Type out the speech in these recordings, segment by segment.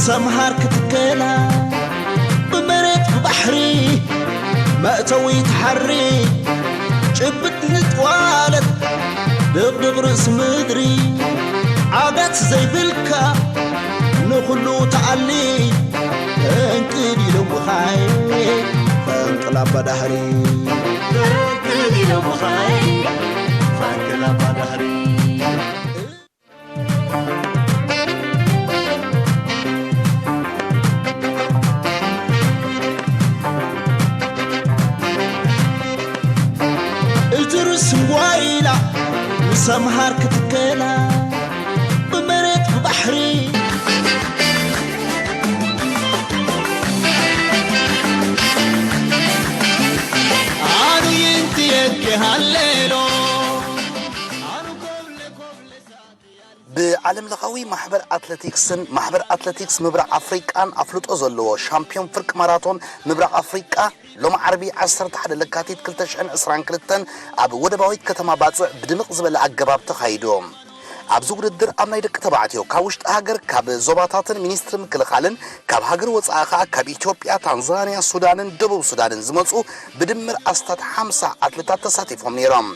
ሰምሃር ክትከላ ብመሬት ብባሕሪ መእተዊ ትሓሪ ጭብጥ ንጥዋለት ድቕድቕ ርእሲ ምድሪ ዓጋት ዘይብልካ ንኹሉ ተኣሊ ፈንቅል ኢሎምኻይ ፈንቅል ኣባ ዳህሪ ፈንቅል ኢሎምኻይ ፈንቅል ኣባ ዳህሪ እትርስ ጓይላ ምስ ኣምሃር ክትከላ ብመሬት ብባሕሪ ኣኑ ይንትየኪ ሃሌሎ ኣኑ ኮብለ ኮብለ ብዓለም ለኻዊ ማሕበር ኣትለቲክስን ማሕበር ኣትለቲክስ ምብራቕ ኣፍሪቃን ኣፍልጦ ዘለዎ ሻምፒዮን ፍርቂ ማራቶን ምብራቕ ኣፍሪቃ ሎሚ ዓርቢ ዓሰርተ ሓደ ለካቲት ክልተ ሽሕን ዕስራን ክልተን ኣብ ወደባዊት ከተማ ባጽዕ ብድምቕ ዝበለ ኣገባብ ተኻይዱ። ኣብዚ ውድድር ኣብ ናይ ደቂ ተባዕትዮ ካብ ውሽጢ ሃገር ካብ ዞባታትን ሚኒስትሪ ምክልኻልን ካብ ሃገር ወጻኢ ኸኣ ካብ ኢትዮጵያ፣ ታንዛንያ፣ ሱዳንን ደቡብ ሱዳንን ዝመጹ ብድምር ኣስታት ሓምሳ ኣትለታት ተሳቲፎም ነይሮም።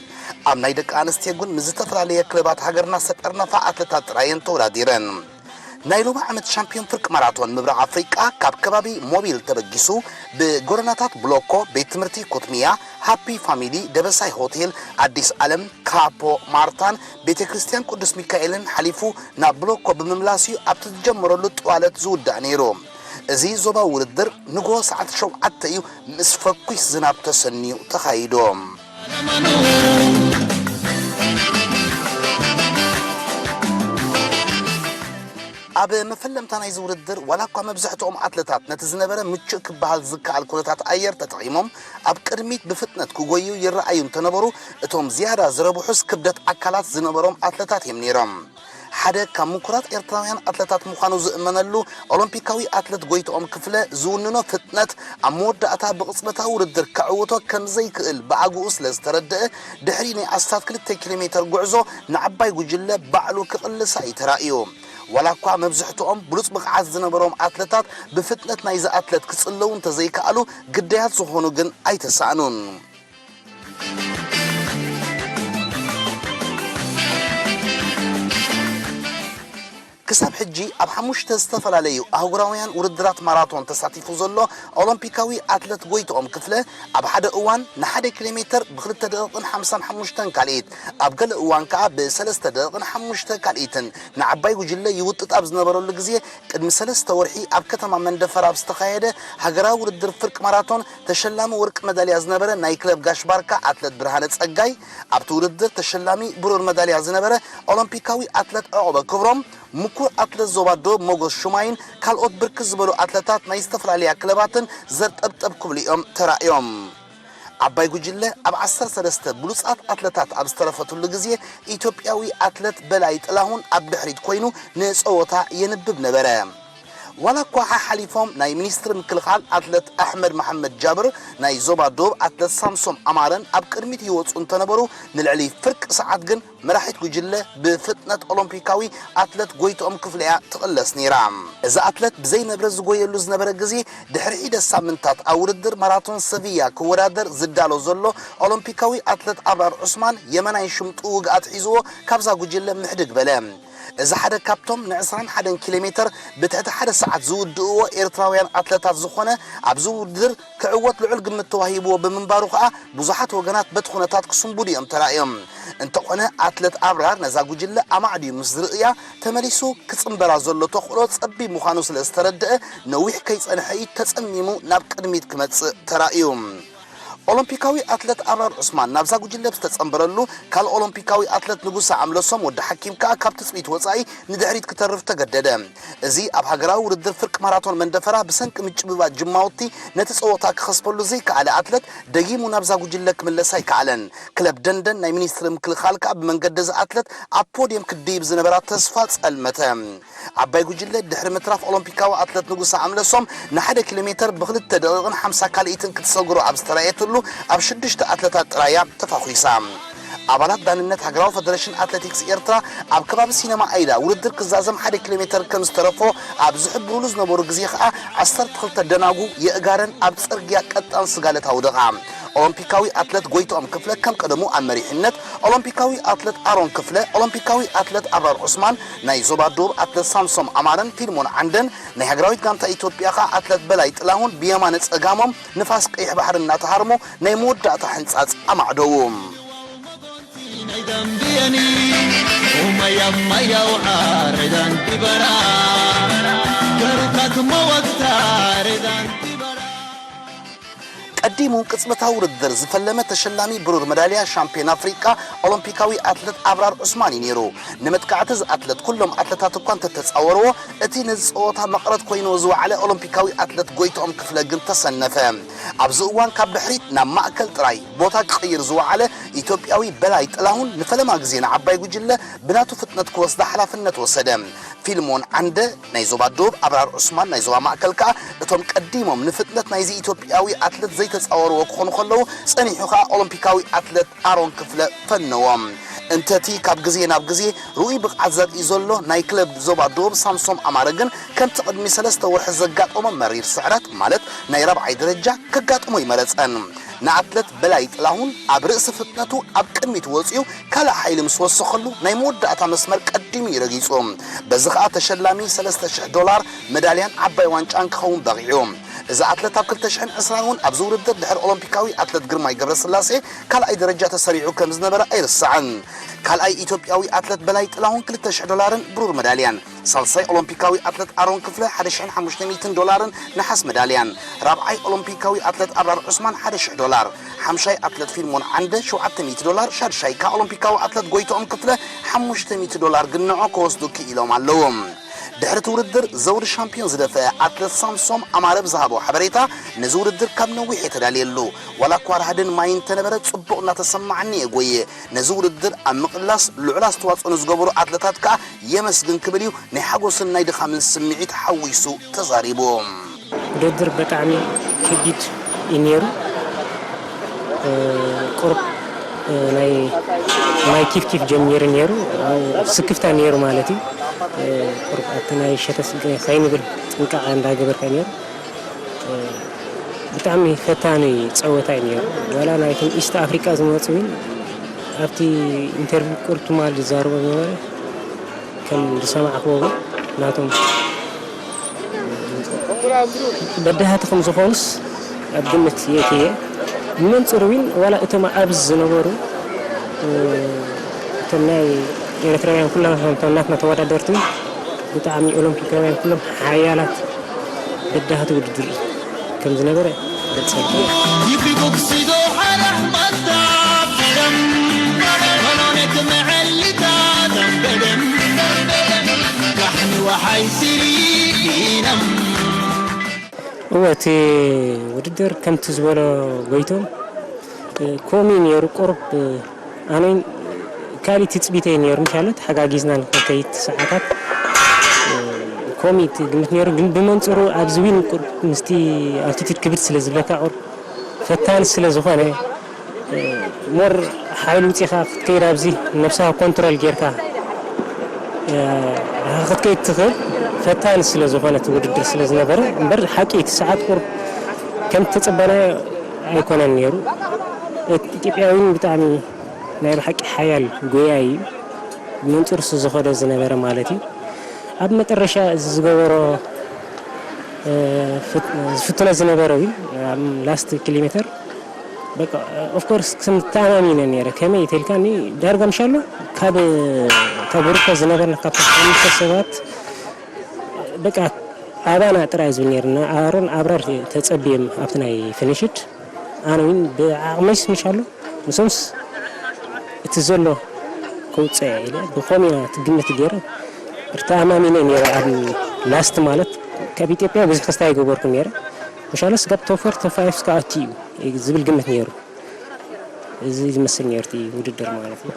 ኣብ ናይ ደቂ ኣንስትዮ ግን ምስ ዝተፈላለየ ክለባት ሃገርና ዝተጠርነፋ ኣትለታት ጥራየን ተወዳዲረን። ናይ ሎሚ ዓመት ሻምፒዮን ፍርቂ ማራቶን ምብራቕ ኣፍሪቃ ካብ ከባቢ ሞቢል ተበጊሱ ብጎደናታት ብሎኮ፣ ቤት ትምህርቲ ኩትሚያ፣ ሃፒ ፋሚሊ፣ ደበሳይ ሆቴል፣ ኣዲስ ዓለም፣ ካፖ ማርታን ቤተ ክርስቲያን ቅዱስ ሚካኤልን ሓሊፉ ናብ ብሎኮ ብምምላስ እዩ ኣብቲ ዝጀመረሉ ጥዋለት ዝውዳእ ነይሩ። እዚ ዞባዊ ውድድር ንግሆ ሰዓት ሸውዓተ እዩ ምስ ፈኲስ ዝናብ ተሰንዩ ተኻይዱ። ኣብ መፈለምታ ናይዚ ውድድር ዋላ እኳ መብዛሕትኦም ኣትለታት ነቲ ዝነበረ ምቹእ ክበሃል ዝከኣል ኩነታት ኣየር ተጠቒሞም ኣብ ቅድሚት ብፍጥነት ክጎዩ ይረኣዩ እንተነበሩ እቶም ዝያዳ ዝረብሑስ ክብደት ኣካላት ዝነበሮም ኣትለታት እዮም ነይሮም። ሓደ ካብ ምኩራት ኤርትራውያን ኣትለታት ምዃኑ ዝእመነሉ ኦሎምፒካዊ ኣትለት ጎይትኦም ክፍለ ዝውንኖ ፍጥነት ኣብ መወዳእታ ብቕጽበታዊ ውድድር ከዕውቶ ከም ዘይክእል ብኣግኡ ስለ ዝተረድአ ድሕሪ ናይ ኣስታት ክልተ ኪሎ ሜተር ጉዕዞ ንዓባይ ጉጅለ ባዕሉ ክቕልሳ እዩ ተራእዩ። ዋላ እኳ መብዝሕትኦም ብሉጽ ብቕዓት ዝነበሮም ኣትለታት ብፍጥነት ናይዚ ኣትለት ክጽለዉ እንተዘይከኣሉ ግዳያት ዝኾኑ ግን ኣይተሳእኑን። ክሳብ ሕጂ ኣብ ሓሙሽተ ዝተፈላለዩ ኣህጉራውያን ውድድራት ማራቶን ተሳቲፉ ዘሎ ኦሎምፒካዊ ኣትለት ጎይትኦም ክፍለ ኣብ ሓደ እዋን ንሓደ ኪሎ ሜተር ብክልተ ደቂቕን ሓምሳን ሓሙሽተን ካልኢት ኣብ ገለ እዋን ከኣ ብሰለስተ ደቂቕን ሓሙሽተ ካልኢትን ንዓባይ ጉጅለ ይውጥጥ ኣብ ዝነበረሉ ግዜ ቅድሚ ሰለስተ ወርሒ ኣብ ከተማ መንደፈራ ኣብ ዝተኻየደ ሃገራዊ ውድድር ፍርቂ ማራቶን ተሸላሚ ወርቂ መዳልያ ዝነበረ ናይ ክለብ ጋሽ ባርካ ኣትለት ብርሃነ ጸጋይ ኣብቲ ውድድር ተሸላሚ ብሩር መዳልያ ዝነበረ ኦሎምፒካዊ ኣትለት ዕቑበ ክብሮም ምኩር ኣትለት ዞባ ደቡብ ሞጎስ ሹማይን ካልኦት ብርክት ዝበሉ ኣትለታት ናይ ዝተፈላለያ ክለባትን ዘርጠብጠብ ክብሉ እዮም ተራእዮም። ዓባይ ጉጅለ ኣብ ዓሰርተ ሰለስተ ብሉጻት ኣትለታት ኣብ ዝተረፈትሉ ግዜ ኢትዮጵያዊ ኣትለት በላይ ጥላሁን ኣብ ድሕሪት ኮይኑ ንጸወታ የንብብ ነበረ። ዋላ እኳ ሓሓሊፎም ናይ ሚኒስትሪ ምክልኻል ኣትለት ኣሕመድ መሓመድ ጃብር ናይ ዞባ ዶብ ኣትለት ሳምሶም ኣማረን ኣብ ቅድሚት ይወፁ እንተነበሩ ንልዕሊ ፍርቂ ሰዓት ግን መራሒት ጉጅለ ብፍጥነት ኦሎምፒካዊ ኣትለት ጎይትኦም ክፍለያ ትቕለስ ነይራ። እዚ ኣትለት ብዘይ መብረ ዝጎየሉ ዝነበረ ግዜ ድሕሪ ሒደት ሳምንታት ኣብ ውድድር ማራቶን ሰቪያ ክወዳደር ዝዳሎ ዘሎ ኦሎምፒካዊ ኣትለት ኣብራር ዑስማን የመናይ ሽምጡ ውግኣት ሒዝዎ ካብዛ ጉጅለ ምሕድግ በለ። እዚ ሓደ ካብቶም ን ዕስራን ሓደን ኪሎ ሜተር ብትሕቲ ሓደ ሰዓት ዝውድእዎ ኤርትራውያን ኣትለታት ዝኾነ ኣብዚ ውድድር ክዕወት ልዑል ግምት ተዋሂብዎ ብምንባሩ ከኣ ብዙሓት ወገናት በቲ ኩነታት ክስንብዱ እዮም ተራእዮም። እንተኾነ ኣትለት ኣብራር ነዛ ጉጅለ ኣማዕድዩ ምስ ዝርእያ ተመሊሱ ክጽንበራ ዘሎ ተኽእሎ ጸቢብ ምዃኑ ስለ ዝተረድአ ነዊሕ ከይጸንሐ እዩ ተጸሚሙ ናብ ቅድሚት ክመጽእ ተራእዩ። ኦሎምፒካዊ ኣትለት ኣብራር ዑስማን ናብዛ ጉጅለ ብዝተጸንበረሉ ካልእ ኦሎምፒካዊ ኣትለት ንጉሰ ኣምለሶም ወዲ ሓኪም ከኣ ካብ ትጽቢት ወጻኢ ንድሕሪት ክተርፍ ተገደደ። እዚ ኣብ ሃገራዊ ውድድር ፍርቂ ማራቶን መንደፈራ ብሰንኪ ምጭብባጥ ጅማውቲ ነቲ ጸወታ ክኸስበሉ ዘይከኣለ ኣትለት ደጊሙ ናብዛ ጉጅለ ክምለስ ኣይከኣለን። ክለብ ደንደን ናይ ሚኒስትሪ ምክልኻል ከኣ ብመንገዲ እዚ ኣትለት ኣብ ፖድየም ክትድይብ ዝነበራ ተስፋ ጸልመተ። ዓባይ ጉጅለ ድሕሪ ምትራፍ ኦሎምፒካዊ ኣትለት ንጉሰ ኣምለሶም ንሓደ ኪሎ ሜተር ብክልተ ደቂቕን ሓምሳ ካልኢትን ክትሰግሮ ኣብ ዝተራእየትሉ ኣብ ሽዱሽተ ኣትለታት ጥራያ ተፋኹሳ። ኣባላት ዳንነት ሃገራዊ ፈደረሽን ኣትሌቲክስ ኤርትራ ኣብ ከባቢ ሲነማ ኣይዳ ውድድር ክዛዘም ሓደ ኪሎ ሜተር ከም ዝተረፎ ኣብ ዝሕብሩሉ ዝነበሩ ግዜ ከኣ ዓሰርተ ክልተ ደናጉ የእጋረን ኣብ ጽርግያ ቀጣን ስጋለት ኣውደቓ። ኦሎምፒካዊ ኣትለት ጎይትኦም ክፍለ ከም ቀደሙ ኣብ መሪሕነት፣ ኦሎምፒካዊ ኣትለት ኣሮን ክፍለ፣ ኦሎምፒካዊ ኣትለት ኣብራር ዑስማን፣ ናይ ዞባ ደቡብ ኣትለት ሳምሶም ኣማረን ፊልሞን ዓንደን፣ ናይ ሃገራዊት ጋንታ ኢትዮጵያ ከኣ ኣትለት በላይ ጥላሁን ብየማነ ጸጋሞም ንፋስ ቀይሕ ባሕሪ እናተሃርሙ ናይ መወዳእታ ሕንጻጽ ኣማዕደዉ። ቀዲሙ ቅጽበታዊ ውድድር ዝፈለመ ተሸላሚ ብሩር መዳልያ ሻምፒዮን ኣፍሪቃ ኦሎምፒካዊ ኣትለት ኣብራር ዑስማን እዩ ነይሩ። ንመጥቃዕቲ እዚ ኣትለት ኩሎም ኣትለታት እኳ እንተተጻወርዎ፣ እቲ ነዚ ጸወታ መቐረት ኮይንዎ ዝወዓለ ኦሎምፒካዊ ኣትለት ጎይትኦም ክፍለ ግን ተሰነፈ። ኣብዚ እዋን ካብ ድሕሪት ናብ ማእከል ጥራይ ቦታ ክቕይር ዝወዓለ ኢትዮጵያዊ በላይ ጥላሁን ንፈለማ ግዜ ንዓባይ ጉጅለ ብናቱ ፍጥነት ክወስዳ ሓላፍነት ወሰደ። ፊልሞን ዓንደ ናይ ዞባ ደቡብ፣ ኣብራር ዑስማን ናይ ዞባ ማእከል ከኣ እቶም ቀዲሞም ንፍጥነት ናይዚ ኢትዮጵያዊ ኣትለት ዘይተጻወርዎ ክኾኑ ከለዉ፣ ጸኒሑ ከኣ ኦሎምፒካዊ ኣትለት ኣሮን ክፍለ ፈነዎም። እንተቲ ካብ ግዜ ናብ ግዜ ርኡይ ብቕዓት ዘርኢ ዘሎ ናይ ክለብ ዞባ ደቡብ ሳምሶም ኣማረ ግን ከምቲ ቅድሚ ሰለስተ ወርሒ ዘጋጠሞ መሪር ስዕረት ማለት ናይ ራብዓይ ደረጃ ከጋጥሞ ኣይመረጸን። ንኣትለት በላይ ጥላሁን ኣብ ርእሲ ፍጥነቱ ኣብ ቅድሚት ወጺኡ ካልእ ሓይሊ ምስ ወሰኸሉ ናይ መወዳእታ መስመር ቀዲሙ እዩ ረጊጹ። በዚ ኸኣ ተሸላሚ ሰለስተ ሽሕ ዶላር መዳልያን ዓባይ ዋንጫን ክኸውን በቒዑ። እዚ ኣትለት ኣብ ክልተ ሽሕን ዕስራን እውን ኣብዚ ውድድር ድሕሪ ኦሎምፒካዊ ኣትለት ግርማይ ገብረስላሴ ካልኣይ ደረጃ ተሰሪዑ ከም ዝነበረ ኣይርሳዕን። ካልኣይ ኢትዮጵያዊ ኣትለት በላይ ጥላሁን ክልተ ሽሕ ዶላርን ብሩር መዳልያን፣ ሳልሳይ ኦሎምፒካዊ ኣትለት ኣሮን ክፍለ ሓደ ሽሕን ሓሙሽተ ሚእትን ዶላርን ነሓስ መዳልያን፣ ራብዓይ ኦሎምፒካዊ ኣትለት ኣብራር ዑስማን ሓደ ሽሕ ዶላር፣ ሓምሻይ ኣትለት ፊልሞን ዓንደ ሸውዓተ ሚእቲ ዶላር፣ ሻድሻይ ከኣ ኦሎምፒካዊ ኣትለት ጎይትኦም ክፍለ ሓሙሽተ ሚእቲ ዶላር ግንዖ ክወስዱ ክኢሎም ኣለዉ። ድሕሪ እቲ ውድድር ዘውዲ ሻምፒዮን ዝደፈአ ኣትለት ሳምሶም ኣማረ ብዝሃቦ ሓበሬታ፣ ነዚ ውድድር ካብ ነዊሕ እየ ተዳልየሉ። ዋላ እኳ ራህድን ማይን እንተነበረ፣ ጽቡቕ እናተሰማዓኒ እየ ጎየ። ነዚ ውድድር ኣብ ምቕላስ ልዑል ኣስተዋጽኦ ንዝገበሩ ኣትለታት ከኣ የመስግን ክብል እዩ ናይ ሓጎስን ናይ ድኻምን ስምዒት ሓዊሱ ተዛሪቡ። ውድድር ብጣዕሚ ከቢድ እዩ ነይሩ። እ፣ ቁሩብ፣ እ፣ ናይ ማይ ኪፍ ኪፍ ጀሚሩ ነይሩ። ስክፍታ ነይሩ ማለት እዩ። እ፣ ቁሩብ ኣብቲ ናይ ሸተት ከይንብል ጥንቃቐ እንዳገበርካ ነይሩ። እ፣ ብጣዕሚ ፈታኒ ጸወታ እዩ ነይሩ። ዋላ ናይቶም ኢስት ኣፍሪቃ ዝመጹ እውን ኣብቲ ኢንተርቪው ቁሩብ ትማል ዝዛረቦ ዝነበረ ከም ዝሰማዕክዎ እውን ናቶም በዳህቲ ከም ዝኾኑስ ኣብ ግምት የእትየ። ብመንጽሩ እውን ዋላ እቶም ኣብዚ ዝነበሩ፣ እ፣ እቶም ናይ ኤርትራውያን ኩሎም እቶም ናትና ተወዳደርቲ ብጣዕሚ ኦሎምፒካውያን ኩሎም ሓያላት በዳህቲ ውድድር ከም ዝነበረ ገልጸልኩም። እወ፣ እቲ ውድድር ከምቲ ዝበሎ ጎይቶም፣ እ፣ ኮሚ ነይሩ። ቁሩብ፣ እ፣ ኣነን ካልእ ትጽቢተይ ነይሩ፣ ምሻሎ ተሓጋጊዝና ንክንከይድ ሰዓታት፣ እ፣ ኮሚ ትግምት ነይሩ። ግን ብመንጽሩ ኣብዚ ዊን ቁሩብ ምስቲ ኣልቲቱድ ክብድ ስለ ዝብለካ ቁሩብ ፈታኒ ስለ ዝኾነ፣ እ፣ ሞር ሓይሊ ውጺኻ ክትከይድ ኣብዚ ነብስኻ ኮንትሮል ጌርካ፣ እ፣ ክትከይድ ትኽእል ፈታኒ ስለ ዝኾነ እቲ ውድድር ስለ ዝነበረ እምበር ሓቂ እቲ ሰዓት ቁሩብ ከም ተጸበናዮ ኣይኮነን ነይሩ። እቲ ኢትዮጵያዊ ብጣዕሚ ናይ ብሓቂ ሓያል ጎያዪ እዩ። መንጽሩ ዝኸዶ ዝነበረ ማለት እዩ። ኣብ መጠረሻ እዚ ዝገበሮ፣ እ፣ ፍት-፣ ዝፍትኖ ዝነበረ እዩ። ኣብ ላስት ኪሎ ሜተር በቃ፣ ኦፍ ኮርስ፣ ክም ተኣማሚነ ነይረ። ከመይ ተልካኒ ዳርጋ ምሻሎ ካብ፣ ካብ ሩኮ ዝነበርና ካብ ሓሙሽተ ሰባት በቃ ኣባና ጥራይ ዝብል ነይርና። ኣሮን ኣብራር ተጸብዮም ኣብቲ ናይ ፊኒሽድ ኣነ እውን ብዓቕመይስ ምሻሎ ምስኦምስ እቲ ዘሎ ከውፅእ ኢለ ብኸምኡ ኢና ትግምት ገይረ ተኣማሚነ ነይረ። ኣብ ላስት ማለት ካብ ኢትዮጵያ ብዙሕ ተስፋ ኣይገበርኩን ነይረ። ምሻሎስ ካብ ቶፕ ፎር ቶፕ ፋይቭ ክኣቱ እዩ ዝብል ግምት ነይሩ። እዚ ዝመስል ነይሩ እቲ ውድድር ማለት ነው።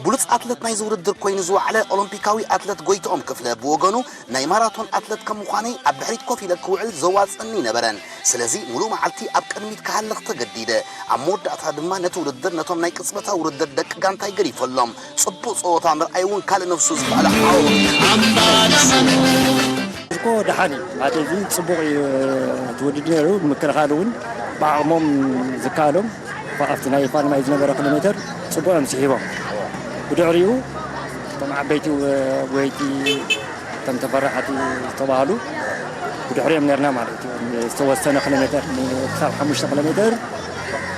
ብሉጽ ኣትለት ናይዚ ውድድር ኮይኑ ዝወዓለ ኦሎምፒካዊ ኣትለት ጎይትኦም ክፍለ ብወገኑ፣ ናይ ማራቶን ኣትለት ከም ምዃነይ ኣብ ድሕሪት ኮፍ ኢለ ክውዕል ዘዋጽእኒ ኣይነበረን። ስለዚ፣ ሙሉእ መዓልቲ ኣብ ቅድሚት ክሃልኽ ተገዲደ። ኣብ መወዳእታ ድማ ነቲ ውድድር ነቶም ናይ ቅጽበታዊ ውድድር ደቂ ጋንታይ ገዲፈሎም። ጽቡቕ ጸወታ ምርኣይ እውን ካልእ ነብሱ ዝኸኣለ ዓወት። እኮ ደሓን እዩ። ማለት እዚ ጽቡቕ እዩ፣ እቲ ውድድር ነይሩ። ምክልኻል እውን ብዓቕሞም ዝከኣሎም ኣብቲ ናይ ፋልማይ ዝነበረ ኪሎ ሜተር ጽቡቕ እዮም ስሒቦም። ብድሕሪኡ እቶም ዓበይቲ ጎየይቲ፣ እቶም ተፈራሓቲ ዝተባህሉ ብድሕሪኦም ነርና ማለት እዩ። ዝተወሰነ ኪሎ ሜተር፣ ክሳብ ሓሙሽተ ኪሎ ሜተር፣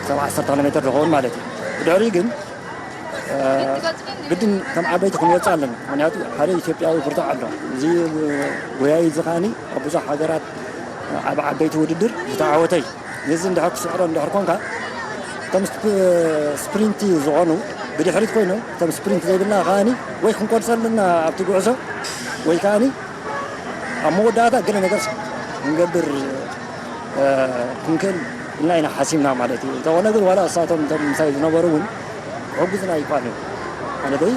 ክሳብ ዓሰርተ ኪሎ ሜተር ዝኸውን ማለት እዩ። ብድሕሪኡ ግን፣ እ፣ ግድን ከም ዓበይቲ ክንወጽእ ኣለና። ምክንያቱ ሓደ ኢትዮጵያዊ ብርቱዕ ኣሎ። እዚ ጎያዪ እዚ ከኣኒ ኣብ ብዙሕ ሃገራት ኣብ ዓበይቲ ውድድር ዝተዓወተ እዩ። ነዚ እንድሕር ክስዕሮ እንድሕር ኮንካ፣ እቶም ስፕ-፣ ስፕሪንቲ ዝኾኑ ብድሕሪት ኮይኖም፣ እቶም ስፕሪንት ዘይብልና ከኣኒ ወይ ክንቆርጸ ኣለና ኣብቲ ጉዕዞ፣ ወይ ከኣኒ ኣብ መወዳእታ ገለ ነገር ክንገብር፣ እ፣ ክንክእል ኢልና ኢና ሓሲብና ማለት እዩ። እንተኾነ ግን ዋላ እሳቶም እቶም ምሳይ ዝነበሩ እውን ክሕግዙና ኣይከኣሉን። ማለተይ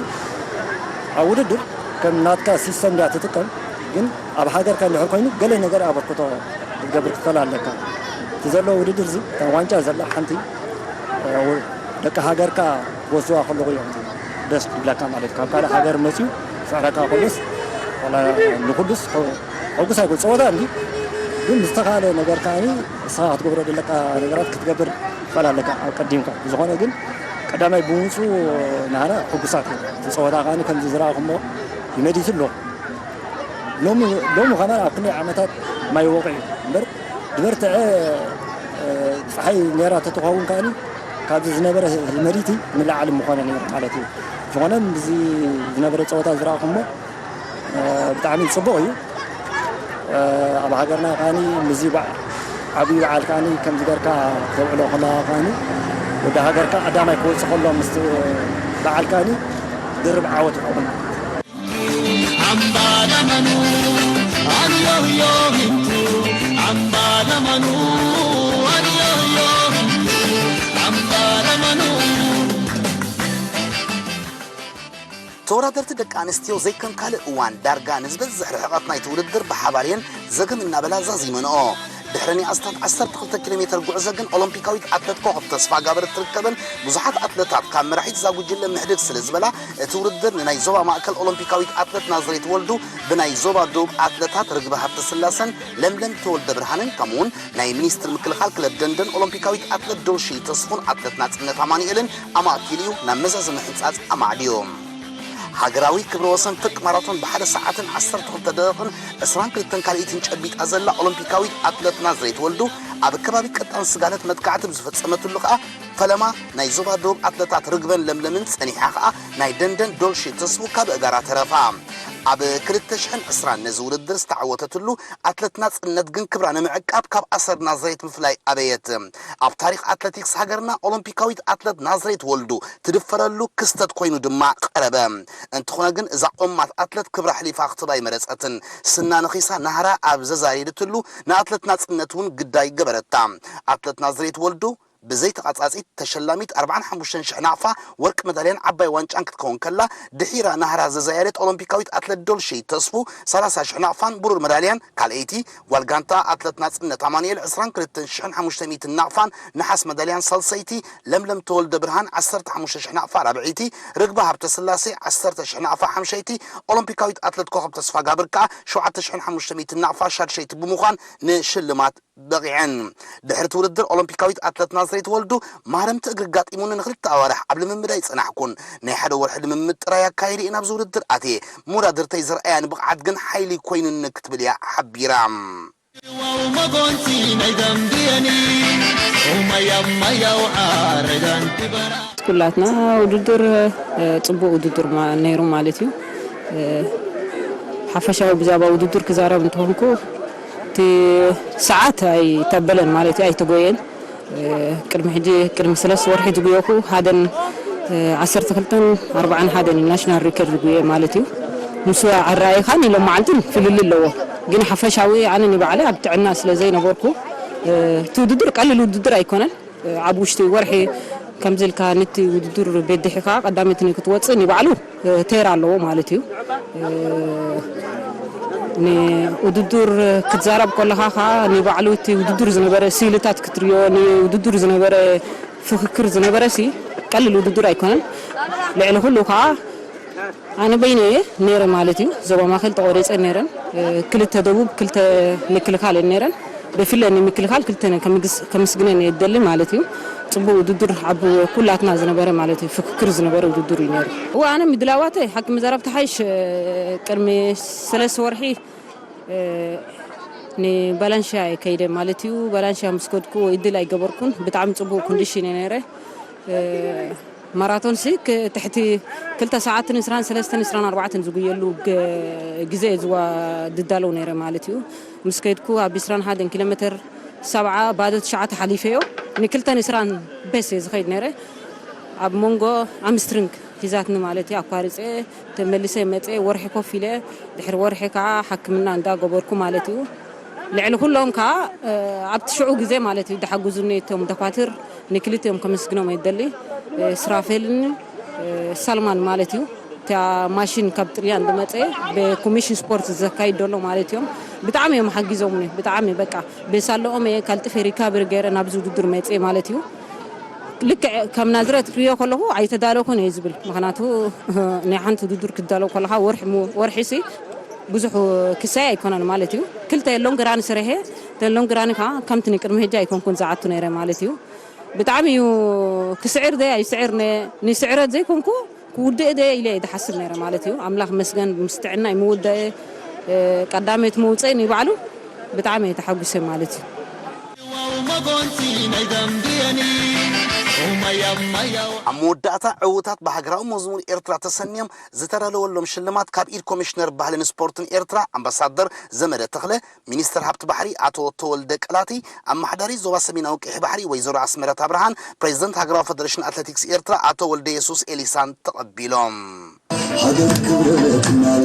ኣብ ውድድር ከም ናትካ ሲስተም እንድያ ትጥቀም፣ ግን ኣብ ሃገርካ እንድሕር ኮይኑ ገለ ነገር ኣበርክቶ ክትገብር ክትኽእል ኣለካ። እቲ ዘሎ ውድድር እዚ እታ ዋንጫ ዘላ ሓንቲ፣ እ፣ ደቂ ሃገርካ ክወስድዋ ከለኹ እዮም ደስ ዝብለካ ማለት እዩ። ካብ ካልእ ሃገር መፅዩ ክስዕረካ ከሎስ ዋላ ንኩሉስ ሐ-፣ ሕጉስ ኣይኮን። ፀወታ እንዲ ግን ዝተኻለ ነገር ከዓኒ ንስኻ ክትገብሮ ዘለካ ነገራት ክትገብር ትኽእል ኣለካ ኣብ ቀዲምካ። ብዝኾነ ግን ቀዳማይ ብምውፅኡ ናህና ሕጉሳት ኢና። እቲ ፀወታ ከዓኒ ከምዚ ዝረኣኹሞ ይመዲት ኣሎ። ሎሚ፣ ሎሚ ከማን ኣብ ክንደይ ዓመታት ማይ ወቕዒ እምበር ዝበርትዐ፣ እ፣ ፀሓይ ነይራ ተትኸውን ከኣኒ ካብዚ ዝነበረ ህመሪቲ ንላዕሊ ምኾነ ነይሩ ማለት እዩ። ዝኾነ ምስዚ ዝነበረ ፀወታ ዝረኣኹሞ፣ እ፣ ብጣዕሚ ፅቡቕ እዩ። እ፣ ኣብ ሃገርና ከኣኒ ምስዚ በዓ-፣ ዓብዪ በዓል ከኣኒ ከምዚ ጌርካ ተብዕሎ ከለኻ ከኣኒ ወዲ ሃገርካ ቀዳማይ ክወፅእ ከሎ ምስቲ በዓል ከኣኒ ድርብ ዓወት ይኸውን። ተወዳደርቲ ደቂ ኣንስትዮ ዘይከም ካልእ እዋን ዳርጋ ንዝበዝሕ ርሕቐት ናይቲ ውድድር ብሓባር እየን ዘገም እናበላ ዛዚመንኦ። ድሕሪ ናይ ኣስታት ዓሰርተ ክልተ ኪሎ ሜተር ጉዕዞ ግን ኦሎምፒካዊት ኣትለት ኮኸብ ተስፋጋብር እትርከበን ብዙሓት ኣትለታት ካብ መራሒት እዛ ጉጅለ ምሕድግ ስለ ዝበላ፣ እቲ ውድድር ንናይ ዞባ ማእከል ኦሎምፒካዊት ኣትለት ናዝሬት ወልዱ ብናይ ዞባ ደቡብ ኣትለታት ርግቢ ሃብተስላሰን ለምለም ተወልደ ብርሃንን፣ ከምኡውን ናይ ሚኒስትር ምክልኻል ክለብ ደንደን ኦሎምፒካዊት ኣትለት ዶልሺ ተስፉን ኣትለት ናጽነት ኣማኑኤልን ኣማእኪሉ እዩ ናብ መዛዘሚ ሕንጻጽ ኣማዕድዩ። ሃገራዊ ክብረ ወሰን ፍርቂ ማራቶን ብሓደ ሰዓትን ዓሰርተ ክልተ ደቂቕን ዕስራን ክልተን ካልኢትን ጨቢጣ ዘላ ኦሎምፒካዊት ኣትለት ናዝሬት ወልዱ፣ ኣብ ከባቢ ቀጣን ስጋለት መጥቃዕቲ ብዝፈጸመትሉ ከኣ፣ ፈለማ ናይ ዞባ ደቡብ ኣትለታት ርግበን ለምለምን ጸኒሓ ከኣ፣ ናይ ደንደን ዶልሺ ተስፉ ካብ እጋራ ተረፋ። ኣብ ክልተ ሽሕን ዕስራን ነዚ ውድድር ዝተዓወተትሉ ኣትለት ናጽነት ግን ክብራ ንምዕቃብ ካብ ኣሰር ናዝሬት ምፍላይ ኣበየት። ኣብ ታሪኽ ኣትለቲክስ ሃገርና ኦሎምፒካዊት ኣትለት ናዝሬት ወልዱ ትድፈረሉ ክስተት ኮይኑ ድማ ቀረበ። እንተኾነ ግን እዛ ቆማት ኣትለት ክብራ ኣሕሊፋ ክትህብ ኣይመረጸትን። ስና ነኺሳ ናህራ ኣብ ዘዛየደትሉ ንኣትለት ናጽነት እውን ግዳይ ገበረታ። ኣትለት ናዝሬት ወልዱ ብዘይ ተቓጻጺት ተሸላሚት ኣርባዓን ሓሙሽተን ሽሕ ናቕፋ ወርቂ መዳልያን ዓባይ ዋንጫን ክትከውን ከላ፣ ድሒራ ናህራ ዘዛየደት ኦሎምፒካዊት ኣትለት ዶልሺ ተስፉ ሰላሳ ሽሕ ናቕፋን ብሩር መዳልያን ካልኣይቲ፣ ጓል ጋንታ ኣትለት ናጽነት ኣማኑኤል ዕስራን ክልተን ሽሕን ሓሙሽተ ሚእትን ናቕፋን ነሓስ መዳልያን ሳልሰይቲ፣ ለምለም ተወልደ ብርሃን ዓሰርተ ሓሙሽተ ሽሕ ናቕፋ ራብዐይቲ፣ ርግቢ ሃብተስላሴ ዓሰርተ ሽሕ ናቕፋ ሓምሸይቲ፣ ኦሎምፒካዊት ኣትለት ኮኸብ ተስፋጋብር ከኣ ሸውዓተ ሽሕን ሓሙሽተ ሚእትን ናቕፋ ሻድሸይቲ ብምዃን ንሽልማት በቒዐን። ድሕሪ እቲ ውድድር ኦሎምፒካዊት ኣትለት ናዝሬት ወልዱ ማህረምቲ እግሪ ኣጋጢሙኒ ንክልተ ኣዋርሕ ኣብ ልምምድ ኣይጸናሕኩን። ናይ ሓደ ወርሒ ልምምድ ጥራይ ኣካይደ እየ ናብዚ ውድድር ኣትየ። መወዳድርተይ ዝረኣያኒ ብቕዓት ግን ሓይሊ ኮይኑኒ ክትብል እያ ሓቢራ። ኩላትና ውድድር፣ እ፣ ጽቡቕ ውድድር ማ-፣ ነይሩ ማለት እዩ። እ፣ ሓፈሻዊ ብዛዕባ ውድድር ክዛረብ እንተኾንኩ፣ እቲ ሰዓት ኣይተበለን ማለት እዩ፣ ኣይተጎየን። እ፣ ቅድሚ ሕጂ፣ ቅድሚ ሰለስተ ወርሒ ዝጉየኹ፣ ሓደን፣ እ፣ ዓሰርተ ክልተን ኣርባዓን ሓደን እዩ ናሽናል ሪከርድ ዝጉየ ማለት እዩ። ምስ ኣረኣይኻን ኢሎም መዓልትን ፍልልይ ኣለዎ። ግን ሓፈሻዊ ኣነ ንባዕለይ ኣብ ጥዕና ስለ ዘይነበርኩ፣ እ፣ እቲ ውድድር ቀሊል ውድድር ኣይኮነን። እ፣ ኣብ ውሽጢ ወርሒ ከምዚ ኢልካ ነቲ ውድድር በዲሕካ ቀዳመይቲ ክትወፅእ ንባዕሉ ተራ ኣለዎ ማለት እዩ። ንውድድር ክትዛረብ ከለኻ ከዓ ንባዕሉ እቲ ውድድር ዝነበረ ስእልታት ክትሪኦ፣ ንውድድር ዝነበረ ፍክክር ዝነበረ ሲ ቀልል ውድድር ኣይኮነን። ልዕሊ ኩሉ ከዓ ኣነ በይነ እየ ነይረ ማለት እዩ። ዞባ ማእከል ተቆሪፀ ነይረን። ክልተ ደቡብ፣ ክልተ ምክልኻል እየን ነይረን። ብፍላይ ንምክልኻል ክልተ ከመስግነን እየ ደሊ ማለት እዩ። ፅቡቅ ውድድር ኣብ ኩላትና ዝነበረ ማለት እዩ፣ ፍክክር ዝነበረ ውድድር እዩ ነይሩ። እወ፣ ኣነ ምድላዋተ ሓቂ መዛረብ ተሓይሽ ቅድሚ ሰለስተ ወርሒ ንባላንሽያ እየ ከይደ ማለት እዩ። ባላንሽያ ምስ ከድኩ እድል ኣይገበርኩን። ብጣዕሚ ፅቡቅ ኮንዲሽን እየ ነይረ። ማራቶን ሲ ትሕቲ ክልተ ሰዓትን ዕስራን ሰለስተን ዕስራን ኣርባዕተን ዝጉየሉ ግዜ ዝዋ ድዳለው ነይረ ማለት እዩ። ምስ ከይድኩ ኣብ ዕስራን ሓደን ኪሎ ሜትር ሰብዓ ባዶ ትሽዓተ ሓሊፈዮ። ንክልተን ዕስራን በስ እየ ዝኸይድ ነይረ። ኣብ መንጎ ኣምስትሪንግ ሒዛትኒ ማለት እዩ። ኣኳርፀ ተመልሰ መፀ፣ ወርሒ ኮፍ ኢለ፣ ድሕሪ ወርሒ ከዓ ሕክምና እንዳገበርኩ ማለት እዩ። ልዕሊ ኩሎም ከዓ ኣብቲ ሽዑ ግዜ ማለት እዩ፣ ዝሓጉዙኒ እቶም ደኳትር ንክልቲኦም ከመስግኖም እደሊ። ስራፌልን ሳልማን ማለት እዩ። እታ ማሽን ካብ ጥልያን ዝመፀ ብኮሚሽን ስፖርት ዘካይድ ዘሎ ማለት እዮም። ብጣዕሚ እዮም ሓጊዞምኒ። ብጣዕሚ በቃ ብሳለኦም እየ ካልጥፈ ሪካቨሪ ገይረ ናብዚ ውድድር መፅእ ማለት እዩ። ልክዕ ከም ናዝረት ክሪኦ ከለኹ ኣይተዳለኹን እየ ዝብል። ምኽንያቱ ናይ ሓንቲ ውድድር ክዳለው ከለኻ ወርሒ ሲ ብዙሕ ክሳይ ኣይኮነን ማለት እዩ። ክልተ ሎንግ ራን ስረሐ፣ ሎንግ ራን ከዓ ከምቲ ንቅድሚ ሕጂ ኣይኮንኩን ዝዓቱ ነይረ ማለት እዩ። ብጣዕሚ እዩ ክስዕር ዘይ ኣይስዕር ንስዕረት ዘይኮንኩ ክውድእ ደ ኢለ እየ ዝሓስብ ነይረ ማለት እዩ። ኣምላኽ መስገን ምስ ጥዕና ይምውደእ። ቀዳመት መውፀእ ንባዕሉ ብጣዕሚ እየ ተሓጉሰ ማለት እዩ። ኣብ መወዳእታ ዕውታት ብሃገራዊ መዝሙር ኤርትራ ተሰንዮም ዝተዳለወሎም ሽልማት ካብ ኢድ ኮሚሽነር ባህልን ስፖርትን ኤርትራ ኣምባሳደር ዘመደ ተኽለ፣ ሚኒስተር ሃብቲ ባሕሪ ኣቶ ተወልደ ቀላቲ፣ ኣመሓዳሪ ዞባ ሰሜናዊ ቀይሕ ባሕሪ ወይዘሮ ኣስመረት ኣብርሃን ፕሬዚደንት ሃገራዊ ፈደረሽን ኣትሌቲክስ ኤርትራ ኣቶ ወልደየሱስ ኤሊሳን ተቐቢሎም። ሃገር ክብረት እናለ